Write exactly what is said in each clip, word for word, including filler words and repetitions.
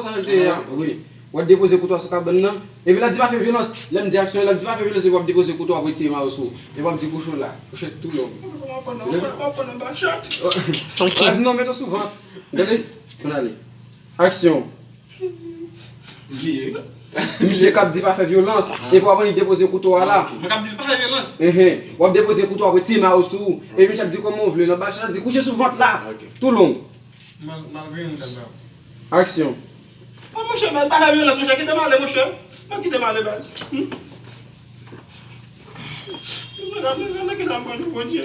konsa l te ye a. Wi. W ap depoze kouto a sou kabann nan. Epi l ap di pa fè vyolans. Lè m di aksyon, l ap di pa fè vyolans, epi w ap depoze kouto a pou retire mayo sou ou. Epi w ap di kouche w la. Kouche tou long. W ap pran nan, w ap pran nan, w ap pran nan bachat. Ok. W ap di non, mete w sou vant. Gade. Ann ale. Aksyon. Bliye. Misye k ap di pa fè vyolans. Epi w ap annik depoze kouto a la. Mwen k ap di l pa fè vyolans. Enhen. W ap depoze kouto a pou retire mayo sou ou. Epi misye ap di kòman w vle. Nan bachat, di kouche sou vant la. Ok. Tou long. Mal, mal griyen moun sa. Aksyon. Ah, monchè, baz, pa fè vyolans, monchè. Kite m ale, monchè. Non, kite m ale, baz. Hmm? Nan ki sa m pran nou, Bondye?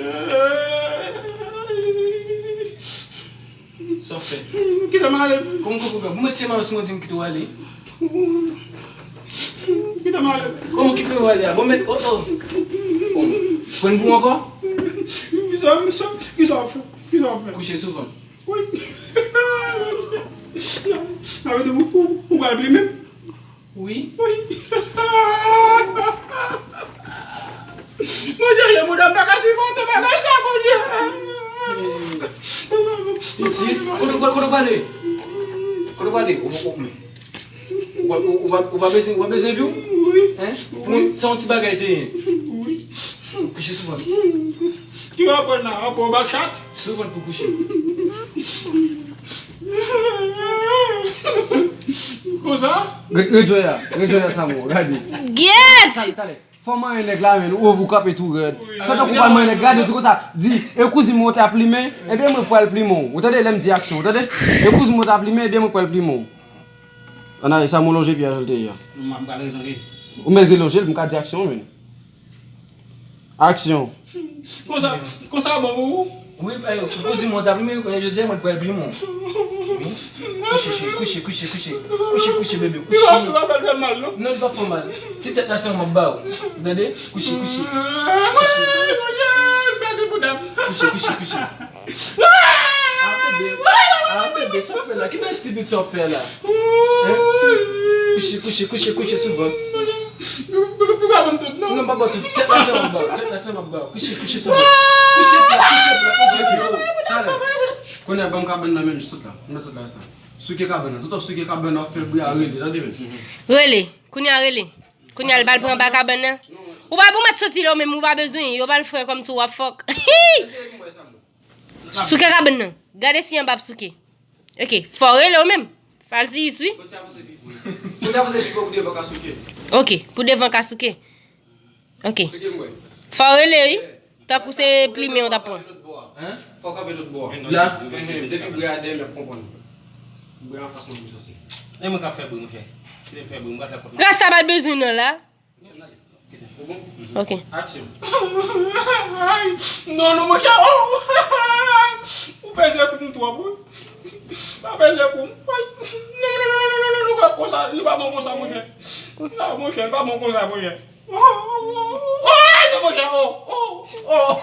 Sa w fè? Kite m ale. Kòman w pran? Bon, mete men sou mwen, di m kite w ale. Kite m ale. Kòman kite w ale a? Bon, mèt, oh, oh. Bon, pran pou ankò? Kisa, kisa, kisa w fè? Kisa w fè? Kouche sou vant. Wi. Sa vle di ou, ou, ou pral plimen m? Wi. Wi. Bondye, je mouda m pa ka sipòte bagay sa, Bondye. Pitit, kote w, kote w prale? Kote w prale? Ou poko men. Ou pa, ou, ou pa, ou pa bezwen, ou pa bezwen vi w? Wi. Hein? Pou mwen, se yon ti bagay te ye. Wi. Kouche sou vant. Ki w ap pran la? W ap pran bachat? Sou vant pou kouche. Konsa? Re-, rejwe a, rejwe a, Samo, gade. Gyèt! Talè, talè. Fò manyen nèg la, men, ou, ou kanpe tou rèd. Fè tankou w pral manyen nèg la, di konsa, di, e kouzin mwen te ap plimen, ebyen mwen pral plimen w. Ou tande, lè m di aksyon, ou tande? E kouzin mwen te ap plimen, ebyen mwen pral plimen w. Ann ale, Samo lonje pye a jan l te ye a. M pral relonje. Ou mèt relonje l, m ka di aksyon, men. Aksyon. Konsa, konsa bon pou ou? Wi, eh, kouzin mwen t ap plimen, kounye a jodi a mwen pral plimen w. Wi. Kouche, cheri, kouche, kouche, kouche. Kouche, kouche, bebe, kouche. Li pa, li pa fè mal, non? Non, li pa fè mal. Ti tèt la se yon m ap ba w. Tande? Kouche, kouche. Kouche. Ay, Bondye, m pèdi bouda m. Kouche, kouche, kouche. Ah, bebe. Ah, bebe, sa w fè la? Ki bèl stipid sa w fè la? Hein? Kouche, kouche, kouche, kouche sou vant. Ou pa ban m tout, non? Non, m pa ba w tout. Tèt la se m ap ba w. Tèt la se m ap ba w. Kouche, kouche sou vant. Kouche plat, kouche plat, kouche plat. Talè. Kounye a, ban m kabann nan menm, sot la. Mwen sot la, sot la. Souke kabann nan. Sot ap souke kabann nan, w ap fè bri a rele. Tande menm. Rele. Kounye a rele. Kounye a l pral pran anba kabann nan. Ou pa, ou mèt soti la, ou menm ou pa bezwen. Yo pral fè kòmsi w ap fòk. Eseye pou mwen, Samo. Souke kabann nan. Gade si anba ap souke. Ok, fò w rele w menm. Fò al siyis wi. Fò ti avanse pi. Fò ti avanse pi pou devan ka souke. Ok, pou devan ka souke. Ok. Souke m wè. Fò w rele wi. Tankou se plimen w t ap pran. Hein? Fò w kanpe lòt bò a. La? Ehe, depi bwè a dèyè m ap konprann. Bwè anfas mwen m sanse. E mwen k ap fè bri monchè. Se m fè bri m pa fè kont. Rasta pa t bezwen nan la. Ou bon? Ok. Aksyon. Non, non, monchè. Oh! Ou peze kou m twòp wi. Pa peze kou m. Non, non, non, non, non, non, non, konsa, li pa bon konsa, monchè. Non, monchè, li pa bon konsa, monchè. Oh, oh, oh, oh, non, monchè, oh, oh, oh.